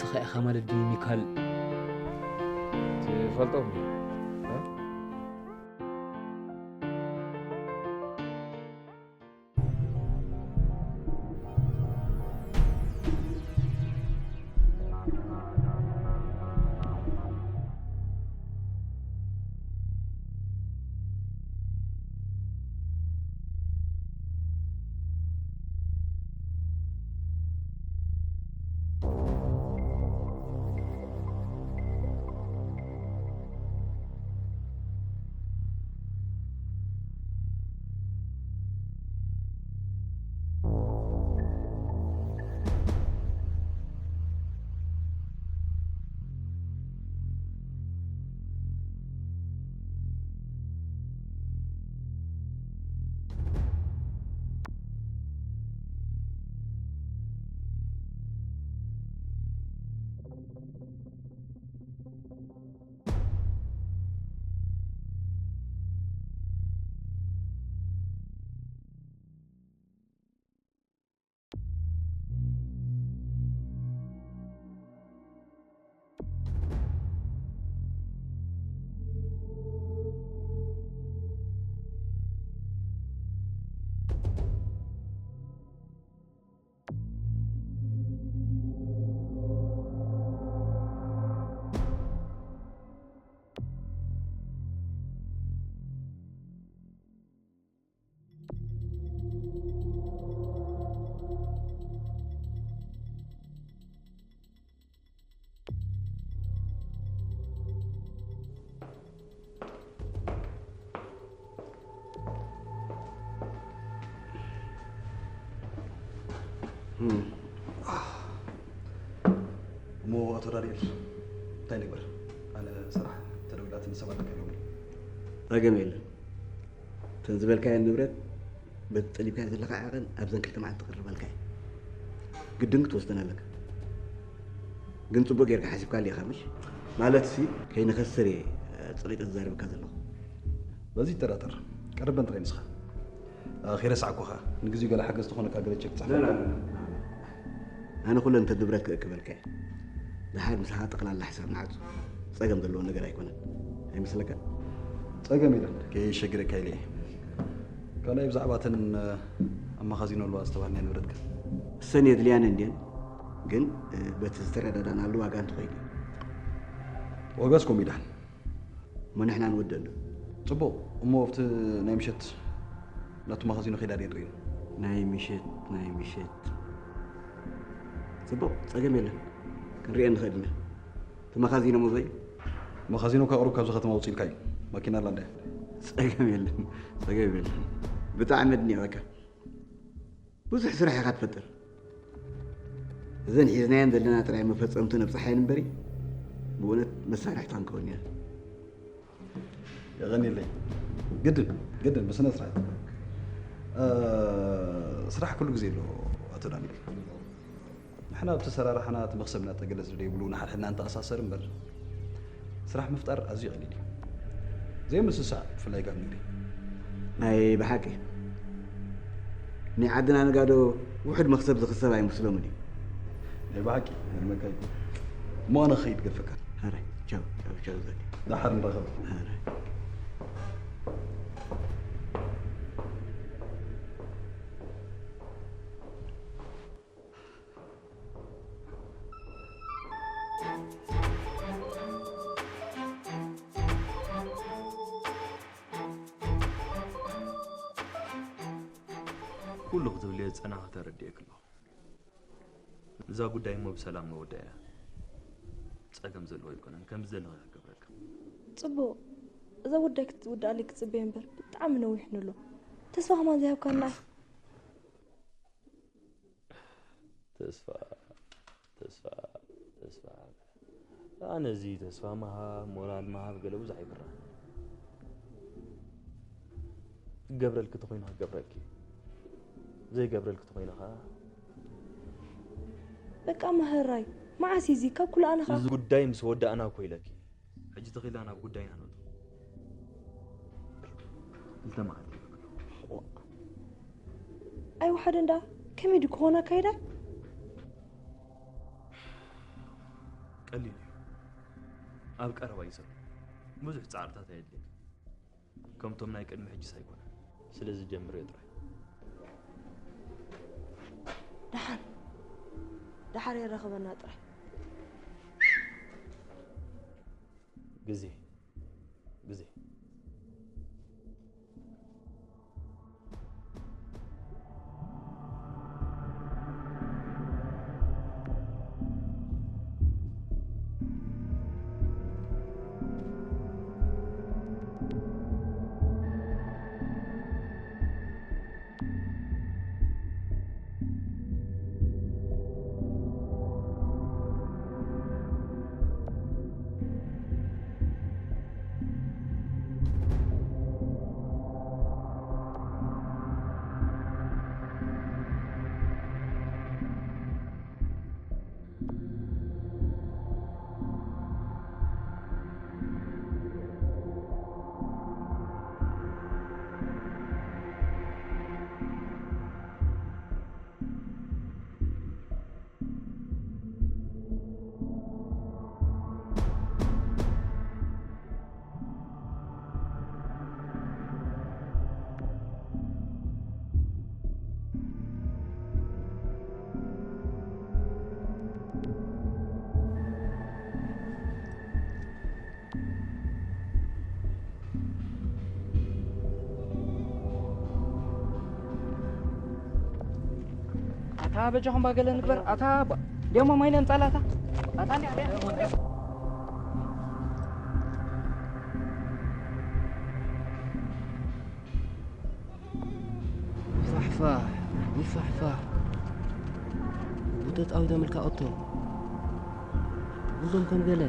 ተኻኢኻ ማለት ድዩ ሚካል? ትፈልጦም ድዩ? እ? እሞ ኣቶ ዳንኤል፣ እንታይ ንግበር? ኣነ ስራሕ ተደውላትኒ ሰባት ከለዉ። ጸገም የለን። እተን ዝበልካየን ንብረት በቲ ጠሊብካዮ ዘለኻ ዓቐን ኣብዘን ክልተ መዓልቲ ክቕርበልካ እየ። ግድን ክትወስደን ኣለካ። ግን ጽቡቕ ጌርካ ሓሲብካሉ ኢኻ፣ ምሽ? ማለትሲ፣ ከይንኸስር እየ፣ ጸቒጠ ዝዛረበካ ዘለኹ። በዚ ይጠራጠር። ቀርበን ጥራይ ንስኻ። አ፣ ከይረሳዕኩኻ፣ ንግዜኡ ገለ ሓገዝ ተኾነካ ገለ ቸክ ትጽሕፍ። ላ፣ ላ፣ ላ፣ ላ። ኣነ ኩለን እተን ንብረት ክእክበልካ እየ። ደሓር ምሳኻ ጠቕላላ ሕሳብ ንዓጹ። ጸገም ዘለዎ ነገር ኣይኮነን። ኣይመስለካን? ጸገም የለን። ከየሸግረካ ኢለ እየ። ካልኣይ ብዛዕባ እተን፣ እ፣ ኣብ መኻዚኖ ኣለዋ ዝተባህልናዮ ንብረትካ? እሰን የድልያኒ እንድየን፣ ግን፣ እ፣ በቲ ዝተረዳዳእናሉ ዋጋ እንተኾይኑ። ዋጋስ ከምኡ ይድሓን። እሞ ንሕና ንወደሉ። ጽቡቕ። እሞ ኣብቲ ናይ ምሸት ናቱ መኻዚኖ ከይዳ ድየ ንርእዮ? ናይ ምሸት፣ ናይ ምሸት። ጽቡቕ፣ ጸገም የለን። ክንርእየን ንኽእል ኢና። እቲ መኻዚኖ መዞይ? መኻዚኖ ካብ ቁሩብ ካብዚ ከተማ ውጽእ ኢልካ እዩ። ማኪና ኣላ እንድያ። ጸገም የለን፣ ጸገም የለን። ብጣዕሚ ኣድኒቐካ። ብዙሕ ስራሕ ኢኻ ትፈጥር። እዘን ሒዝናየን ዘለና ጥራይ መፈጸምቲ ነብጽሓየን እምበሪ፣ ብእውነት መሳርሕቲ ክንከውን ኢና። የቐንየለይ። ግድን፣ ግድን፣ ብስነ ስርዓት። እ፣ ስራሕ ኩሉ ግዜ ኣሎ፣ ኣቶ ዳንኤል። ንሕና ኣብቲ ሰራርሓና እቲ መኽሰብና ተገለጽ ዘይብሉ ንሓድሕድና እንተኣሳሰር እምበር፣ ስራሕ ምፍጣር ኣዝዩ ቀሊል እዩ። ዘይምስሳዕ፣ ብፍላይ ካብ ንግዲ። ናይ ብሓቂ፣ ናይ ዓድና ነጋዶ ውሑድ መኽሰብ ዝኽሰብ ኣይመስሎምን እዩ። ናይ ብሓቂ፣ ይገርመካ እዩ። እሞ ኣነ ክኸይድ ገድፈካ። ሐራይ፣ ቻው፣ ቻው፣ ቻው፣ ዘዴ። ደሓር ንራኸብ። ሐራይ። ኩሉ ክትብልዮ ዝጸናኹ ተረዲኤኪ ኣለኹ። እዛ ጉዳይ እሞ ብሰላም ንወድኣ እያ። ጸገም ዘለዎ ኣይኮነን፣ ከም ዝደለኻ ክገብረልካ። ጽቡቕ፣ እዛ ጉዳይ ክትውድኣለይ ክጽበየ እምበር ብጣዕሚ ነዊሕኒ ኣሎ። ተስፋ ከማን ዘይሃብካና ኢኻ። ተስፋ፣ ተስፋ፣ ተስፋ። ኣነ እዚ ተስፋ ምሃብ፣ ሞራል ምሃብ ገለ ብዙሕ ኣይብራን። ክገብረልኪ ተኾይኑ ክገብረልኪ እዩ። ዘይገብረልኪ ተኾይኑ ኸዓ በቃ መሃራይ፣ መዓስ እዩ እዚ? ካብ ኩሉ ኣነ ኸዓ እዚ ጉዳይ ምስ ወዳእና እኮ ኢለኪ። ሕጂ ተኺላ ናብ ጉዳይና ንእቶ። ክልተ መዓልቲ ይበቅሎ። ኣይወሓደን ደኣ፣ ከመይ ድዩ ክኾን ኣካይዳ? ቀሊል እዩ። ኣብ ቀረባ እዩ ዘሎ። ብዙሕ ጻዕርታት ኣየድልየን። ከምቶም ናይ ቅድሚ ሕጂስ ኣይኮነን። ስለዚ ጀምርዮ ጥራይ። ደሓን ደሓር የራኽበና ጥራይ። ግዜ ግዜ ኣታ በጃኹም ባገለ ንግበር ኣታ ደሞ ማይነ ምጻላታ ኣታ እንዲ ፋሕፋሕ ፋሕፋሕ ቡተት ኣውደ ምልካ ኦቶ ብዙም ከም ገለ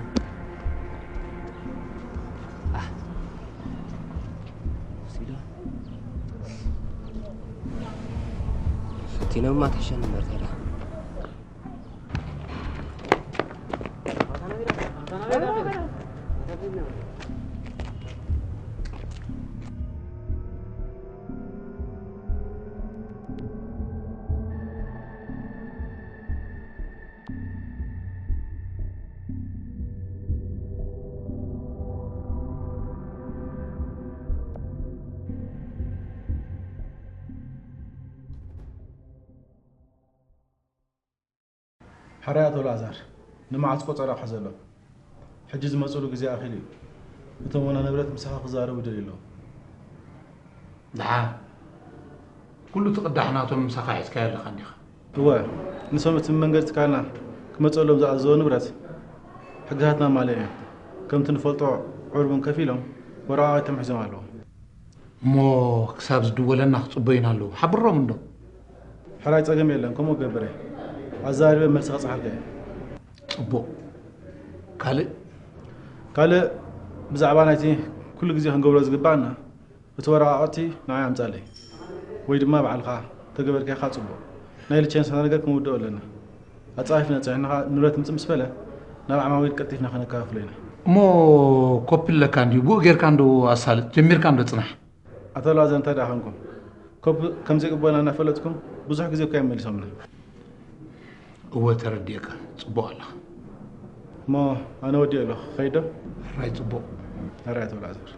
ኣህ ሲዶ ፈቲኖማ ተሸን መርተራ ሕራይ ኣቶ ኣልኣዛር፣ ንመዓስ ቆጸራ ክሕዘሎም? ሕጂ ዝመጽእሉ ግዜ ኣኺሉ እዩ። እቶም ዋና ንብረት ምሳኻ ክዛረቡ ይደልዩ ኣለዉ። ደሓን፣ ኩሉ እቲ ቅዳሕ ናቶም ምሳኻ ሒዝካዮ ኣለኻ እንዲኻ። እወ፣ ንሶም እቲ ብመንገዲ ትካልና ክመጸሎም ዝኣዘዝዎ ንብረት ሕግታትና ማልኦም እዮም። ከምቲ ንፈልጦ ዑርቡን ከፊሎም ወረቓቕቶም ሒዞም ኣለዉ። እሞ ክሳብ ዝድወለና ክጽበዩና ኣለዉ። ሓብሮም እንዶ። ሕራይ ጸገም የለን፣ ከምኡ ክገብር እየ። ኣዛሪበ መልሲ ከጽሓልካ እየ። ጽቡቕ። ካልእ? ካልእ ብዛዕባ ናይቲ ኩሉ ግዜ ክንገብሮ ዝግባኣና እቲ ወረቓቕቲ ንዓይ ኣምጻለይ ወይ ድማ ባዕልኻ ተገበርካኻ ጽቡቕ። ናይ ሊቸንስና ነገር ክንውድኦ ኣለና። ኣጻፊፍና ጸኒሕና ንብረት ምጽእ ምስ በለ ናብ ዓማዊል ቀልጢፍና ከነከፋፍሎ ኢና። እሞ ኮፒ ኣለካ እንድዩ ብኡ ጌርካ እንዶ ኣሳልጥ ጀሚርካ እንዶ ጽናሕ። ኣቶ ኣልኣዛር እንታይ ደኣ ኮንኩም? ኮፒ ከም ዘይቅበሉና እናፈለጥኩም ብዙሕ ግዜ እኮ እዮም መሊሶምና። እወ ተረዲኤካ። ጽቡቕ ኣለኻ። እሞ ኣነ ወዲኤ ኣለኹ። ክኸይድ ዶ? ሕራይ ጽቡቕ። ሕራይ ኣቶ ኣልኣዛር።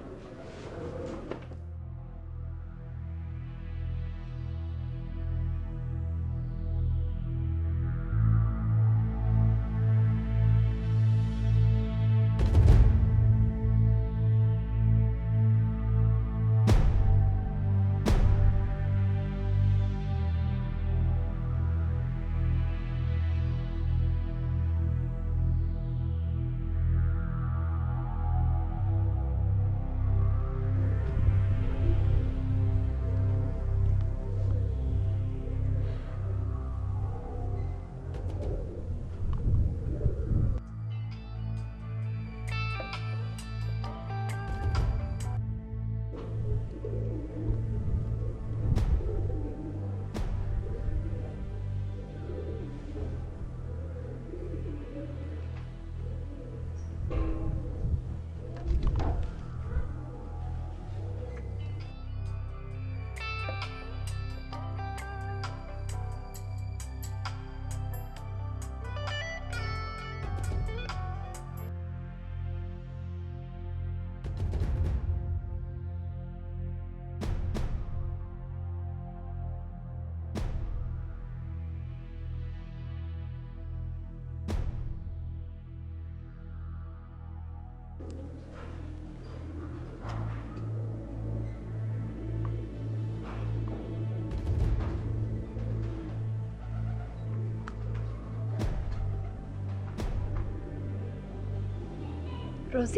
ሮዚ፣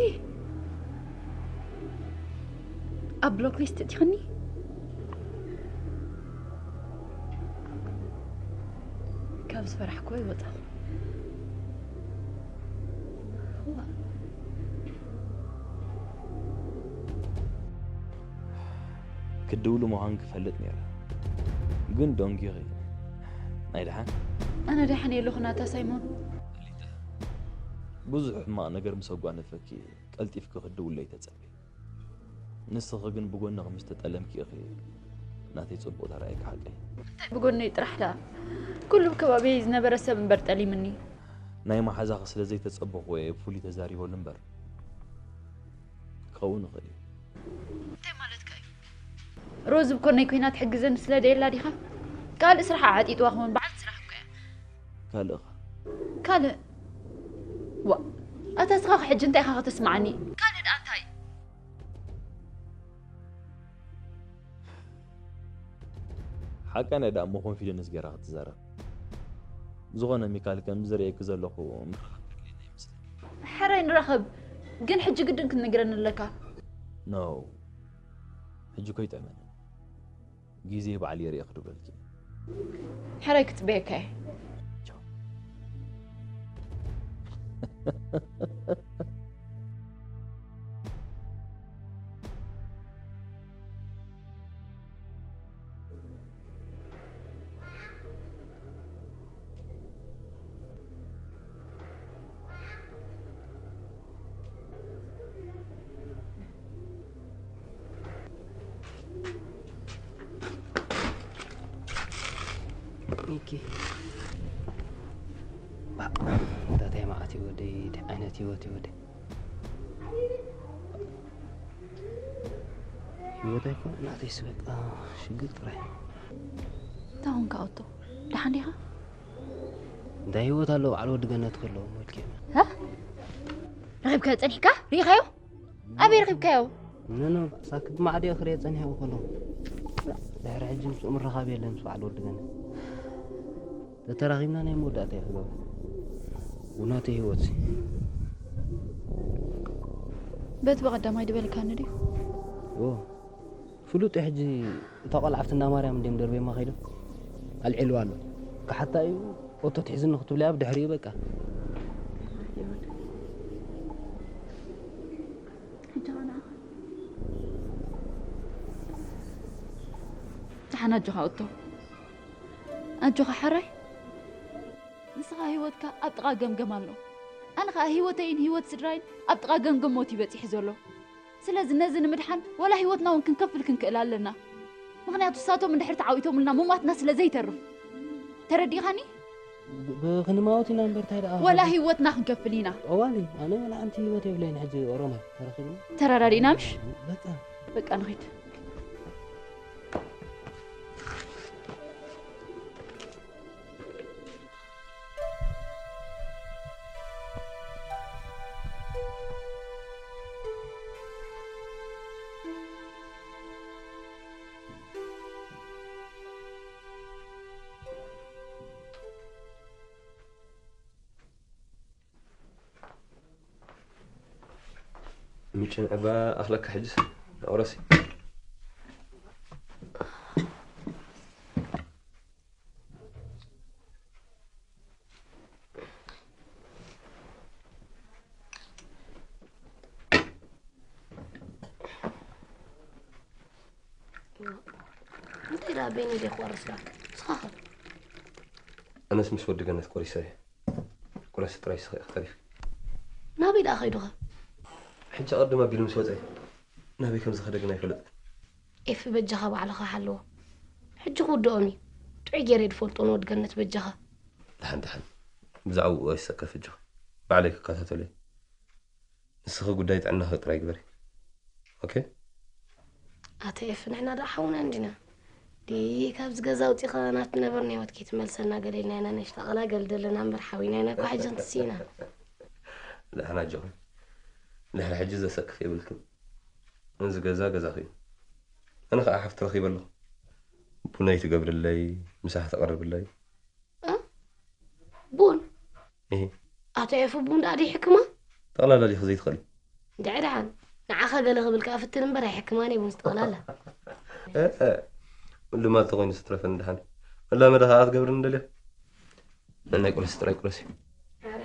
ኣብ ብሎክ ሊስት እቲኽኒ? ካብ ዝፈራሕክዎ ይወጻኹ። ክድውሉ ምዃን ክፈልጥ ነይረ፣ ግን ደንጊኺ። ናይ ደሓን? ኣነ ደሓን እየ ኣለኹ ናታ ሳይሞን። ብዙሕ ሕማቕ ነገር ምስ ኣጓነፈኪ ቀልጢፍኪ ክትድውለይ ተጸበይ። ንስኺ ግን ብጎኒ ከም ዝተጠለምኪ ኢኺ ናተይ ጽቡቕ ተራእየኪ ሓቀይ። እንታይ ብጎነይ ጥራሕ ደኣ? ኩሉ ከባቢየይ ዝነበረ ሰብ እምበር ጠሊምኒ። ናይ መሓዛኺ ስለ ዘይተጸበኹ እየ ብፍሉይ ተዛሪበሉ እምበር ክኸውን ይኽእል እዩ። እንታይ ማለትካ እዩ? ሮዝ ብኮነይ ኮይና ትሕግዘኒ ስለ ደየላ ዲኻ? ካልእ ስራሕ ዓጢጥዋ ክውን በዓልቲ ስራሕ እኮ እያ። ካልእ ኸ? ካልእ ዋ ኣታ ስኻ ሕጂ እንታይ ኢኻ ከተስምዓኒ? ካልእ ደኣ እንታይ? ሓቀነ ደኣ እሞ ኮንፊደንስ ገይራ ክትዛረብ ዝኾነ ሚካል ከም ዝርእየኪ ዘለኹ ምርኻብ ዘድልየና ይመስለኒ። ሕራይ ንራኸብ ግን ሕጂ ግድን ክትነግረኒ ኣለካ። ኖ ሕጂ እኮ ይጥዕመኒ። ግዜ ባዕሉ የርእየኪ ዶ በልኪ። ሕራይ ክጽበየካ እየ። ሚኪ ባእ፣ እንታይ መዓት እዩ ወደይ፣ እንታይ ዓይነት ህይወት እዩ ወደይ? ህይወት ኣይኮነ ናተይስ በቃ ሽግር ጥራይ። እንታይ ኾንካ ኦቶ? ደሓን ዲኻ? እንታይ ህይወት ኣሎ በዓል ወዲ ገነት ከለዎ ሞልኪ። ረኺብካዮ ጸኒሕካ? ርኢኻዮ? ኣበይ ረኺብካዮ? ኖኖ ሳክት ማዕድዮ ክሪኦ ጸኒሐ ከለኹ ድሕሪ ሕጂ ምስኡ ምርኻብ የለን ምስ በዓል ወዲ ገነት ተተራኺብና ናይ መወዳእታ እዩ ክገብር ውናተ ህይወት በቲ በቐዳማይ ድበልካኒ ድዩ? ፍሉጥ እዩ ሕጂ እታ ቆልዓ ኣብቲ እንዳ ማርያም እንድዮም ደርብዮማ ከይዶም ኣልዒልዋ ኣሎ ክሓታ እዩ ኦቶ ትሕዝኒ ክትብለያ ብድሕሪኡ በቃ ደሓን ኣጆኻ ኦቶ ኣጆኻ ሓራይ ንስኻ ህይወትካ ኣብ ጥቓ ገምገም ኣሎ ኣነ ኸኣ ህይወተይን ህይወት ስድራይን ኣብ ጥቓ ገምገም ሞት እዩ በጺሑ ዘሎ ስለዚ ነዚ ንምድሓን ወላ ህይወትና እውን ክንከፍል ክንክእል ኣለና ምኽንያቱ እሳቶም እንድሕር ተዓዊቶምልና ምሟትና ስለ ዘይተርፍ ተረዲእኻኒ ክንማወት ኢና እምበር እንታይ ደኣ ወላ ህይወትና ክንከፍል ኢና ጠዋሊ ኣነ ወላ ሓንቲ ህይወት የብለይን ሕጂ ኦሮማይ ተረኺብና ተረዳዲእና ምሽ በቃ በቃ ንኺድ ምጭን ዕባ ኣኽለካ ሕጅስ ኣቑረሲ እንታይ ደኣ በይነይ ድየ ክወርስ ደኣ ንስኻ ኸ ኣነስ ምስ ወዲ ገነት ቆሪሰ እየ ቁረሲ ጥራይ ስኺ ኢኺ ተሪፍኪ ናበይ ደኣ ኸይዱ ኸ ሕጂ ኣቐድም ኣቢሉ ምስ ወጸ ናበይ ከም ዝኸደ ግን ኣይፈለጥኩን ኤፊ በጃኻ ባዕልኻ ሓልዎ ሕጂ ክውድኦም እዩ ጥዑይ ገይረ ድፈልጦ ንወዲ ገነት በጃኻ ደሓን ደሓን ብዛዕባኡ ኣይትሰከፊ ኣጆኺ ባዕለይ ክከታተሎ እየ ንስኺ ጉዳይ ጥዕናኺ ጥራይ ግበሪ ኦኬ። ኣታ ኤፊ ንሕና ደኣ ሓውና እንዲና ድይ ካብዚ ገዛ ኣውጺኻ ናቱ ነበርና ህይወት ከይትመልሰና ገለ ኢልና ኢና ነሽተቐላገል ዘለና እምበር ሓዊና ኢና እኮ ሕጂ ንትሲ ኢና። ደሕና ኣጆኺ ድሕሪ ሕጂ ዘሰክፍ የብልክን እዚ ገዛ ገዛኺ እዩ። ኣነ ኸኣ ሓፍቲ ረኺበ ኣለኹ ቡነይ ትገብርለይ ምሳሕ ተቕርብለይ። ቡን ኣቶ ኤፉ ቡን ደኣ ድዩ ሕክማ? ጠቕላላ ዲኺ ዘይትኽእሊ? እንድዒ ደሓን ንዓኻ ገለ ክብል ከኣ ፍትን እምበር ኣይሕክማን እየ ብውስጥ ጠቕላላ። እ፣ እ፣ ልማድ ተኾይኑ ስትረፈኒ ደሓን። መላመዳ ከኣ ክትገብርኒ ደልዮ? ነናይ ቁርሲ ጥራይ ቁርሲ። ኣረ።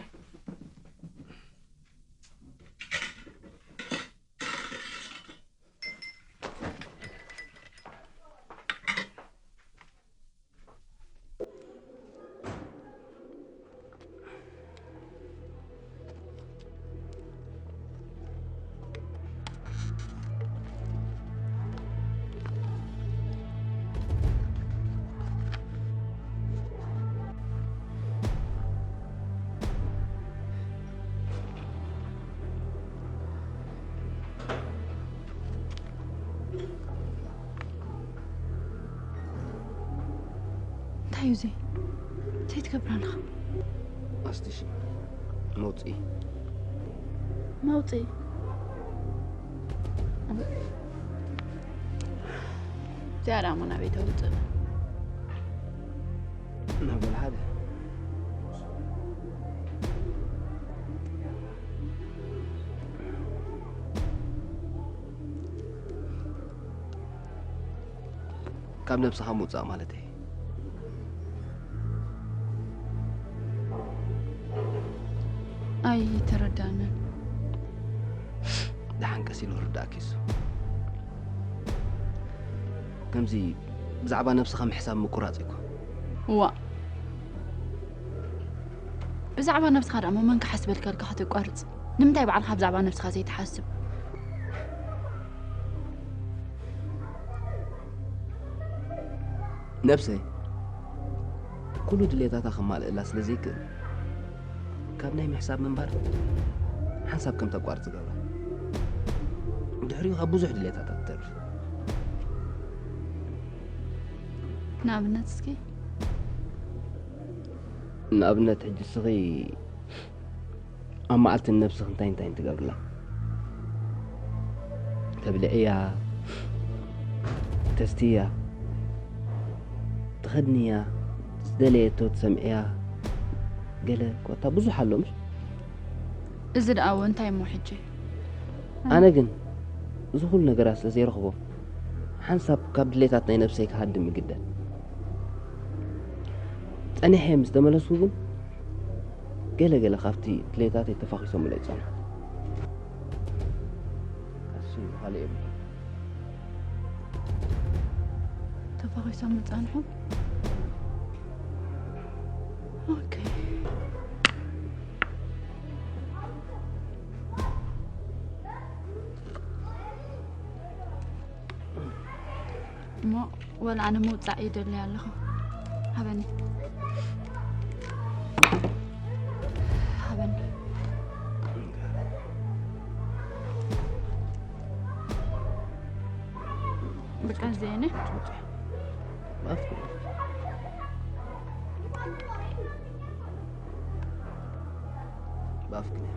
እንታይ እዩ እዚ? እንታይ ትገብር ኣለኻ? ኣስቲ፣ እሺ፣ መውፅኢ። መውፅኢ? እዚኣ ደኣ እሞ ናበይ ተውፅእ? ናብ ገለ ሓደ። ካብ ነብስኻ ምውጻእ ማለት እየ። ኣይተረዳንን። ደሓን ቀስ ኢሉ ክርዳእኪ እሱ። ከምዚ ብዛዕባ ነብስኻ ምሕሳብ ምቁራጽ እኮ። እዋ። ብዛዕባ ነብስኻ ደኣ መን ክሓስበልካ ኢልካ ከተቋርጽ? ንምንታይ ባዕልኻ ብዛዕባ ነብስኻ ዘይትሓስብ? ነብሰይ ኩሉ ድሌታታ ከማልእላ ስለ ዘይክእል፣ ካብ ናይ ምሕሳብ ምንባር ሓንሳብ ከም ተቋርጽ ገብራ። ድሕሪኡ ካብ ብዙሕ ድሌታታ ትተርፍ። ንኣብነት እስኪ? ንኣብነት ሕጂ እስኺ ኣብ መዓልቲ ንነብስኺ እንታይ እንታይ ትገብርላ? ተብልዕያ፣ ተስትያ፣ ትኸድንያ፣ ዝደለየቶ ትሰምዕያ፣ ገለ ኮታ ብዙሕ ኣሎ ምሽ? እዚ ደኣ እዎ እንታይ እሞ ሕጂ? ኣነ ግን እዚ ኩሉ ነገራት ስለ ዘይረኽቦ፣ ሓንሳብ ካብ ድሌታት ናይ ነብሰይ ክሃድም ይግደድ። ጸኒሐ ምስ ተመለስኩ ግን፣ ገለ ገለ ካብቲ ድሌታተይ ተፋኺሶምለይ ይጸንሑ። እሱ ካልእ የብሉን። ተፋኺሶም ዝጸንሑ? ኦኬ። እሞ ወላ ኣነ ምውጻእ ይደሊ ኣለኹ። ሃበኒ። ሃበኒ። በቃ እዚአነ። ባፍክ ነው።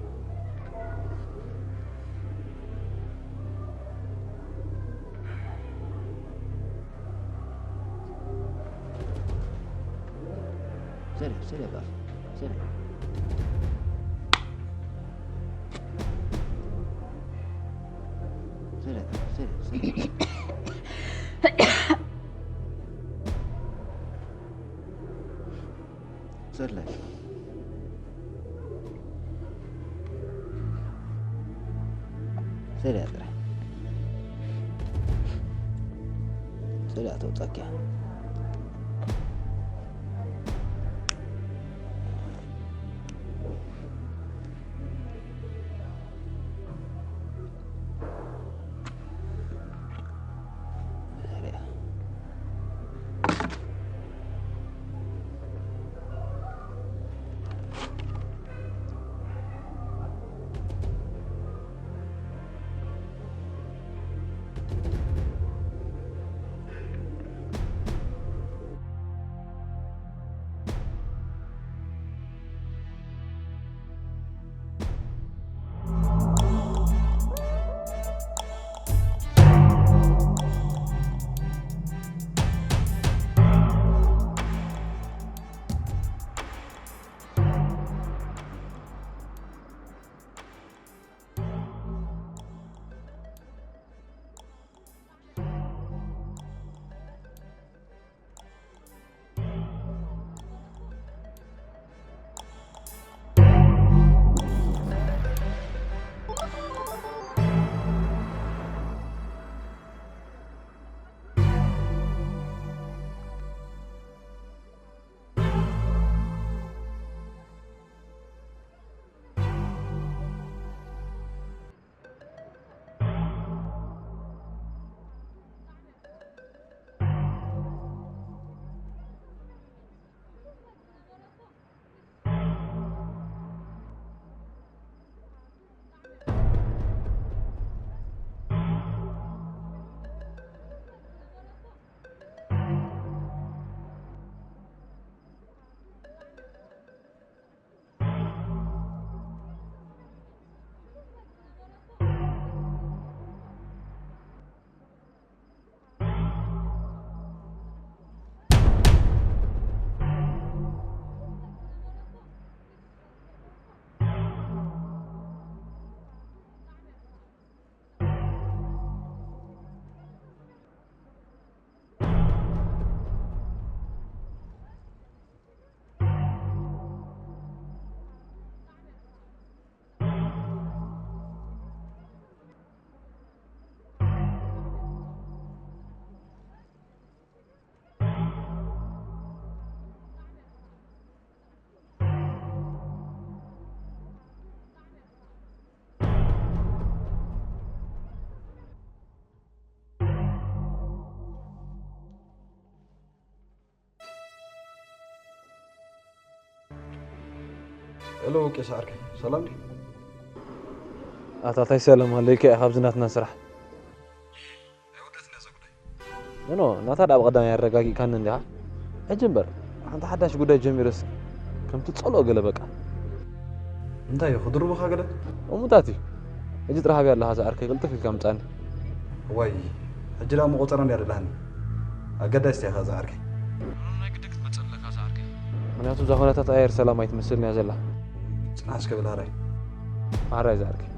Serio, serio, baf. Serio. Serio, serio, serio. Serio. Serio, tre. Serio, tu, tak ya. ሄሎ ቄስ ዓርከይ፣ ሰላም ድዩ? ኣታታይ ሰላም ኣለይካ ኢኻ ኣብዚ ናትና ስራሕ። ኖ ናታ ዳ ብቐዳም ያረጋጊእካኒ እንዲኻ። ሕጂ እምበር ሓንቲ ሓዳሽ ጉዳይ ጀሚረስ ከምቲ ጸልኦ ገለ በቃ። እንታይ እዩ ክድርቡኻ ገለ? እሙታት እዩ። ሕጂ ጥራሕ ኣብያ ኣለኻ ዝዓርከይ ቅልጥፍ ኢልካ ምጻኒ። ዋይ፣ ሕጂ ደኣ መቆጸራ እንድያ ደላህኒ። ኣገዳሲት ኢኻ ዝዓርከይ። ናይ ግዲ ክትመጸለካ ዝዓርከይ። ምክንያቱ እዛ ኩነታት ኣየር ሰላም ኣይትመስልን እያ ዘላ። ጽናሕ እስከ ብል ሃራይ። ማሕራይ ዝዓርከይ።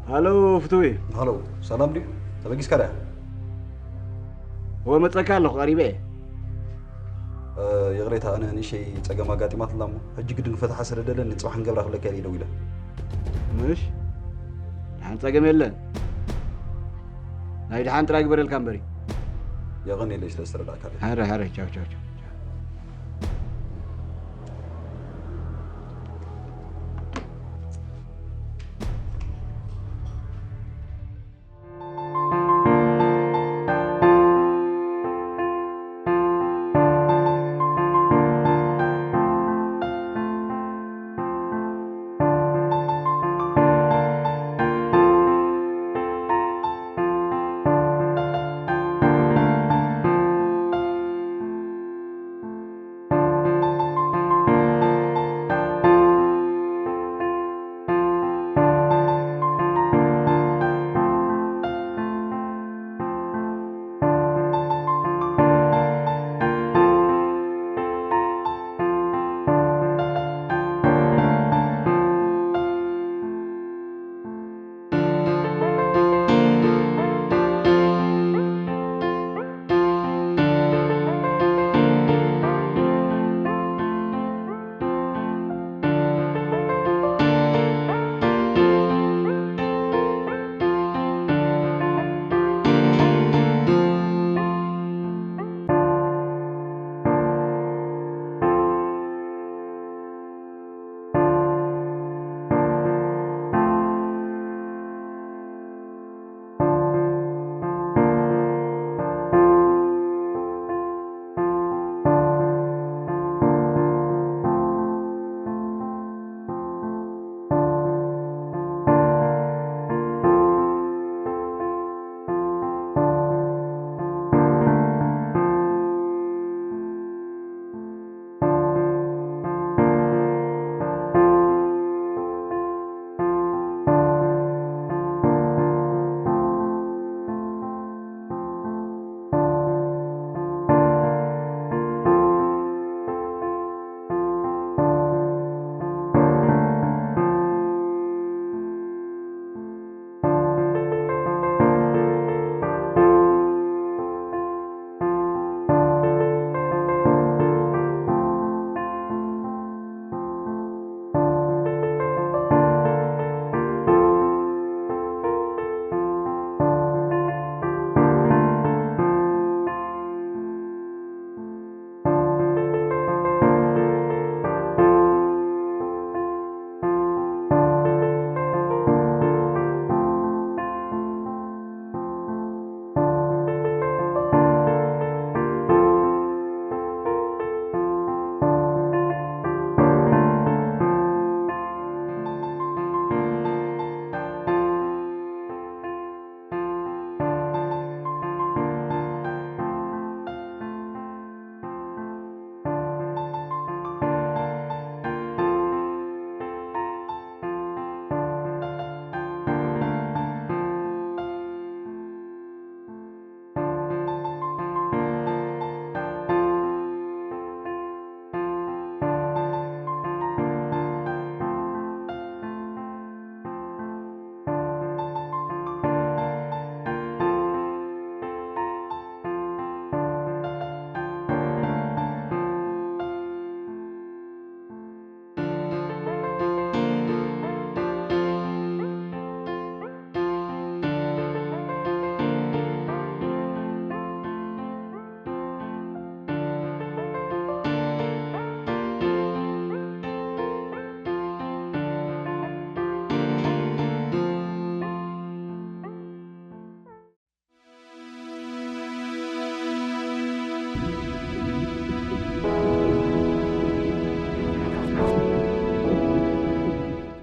ሃሎ ፍትዊ። ሃሎ፣ ሰላም ድዩ? ተበጊስካ ድያ? እወ መጸካ ኣለኹ ቀሪበ እየ። ይቕሬታ፣ ኣነ ንእሽተይ ጸገም ኣጋጢማትና እሞ ሕጂ ግድን ክፈትሓ ስለ ደለኒ ጽባሕ ክንገብራ ክብለካ ኢለ ደዊለ። ምሽ ድሓን ጸገም የለን። ናይ ድሓን ጥራይ ግበረልካ እምበሪ። የቐንየለይ ስለ ዝተረዳእካ። ሕረ ሕረ ቻው ቻው ቻው።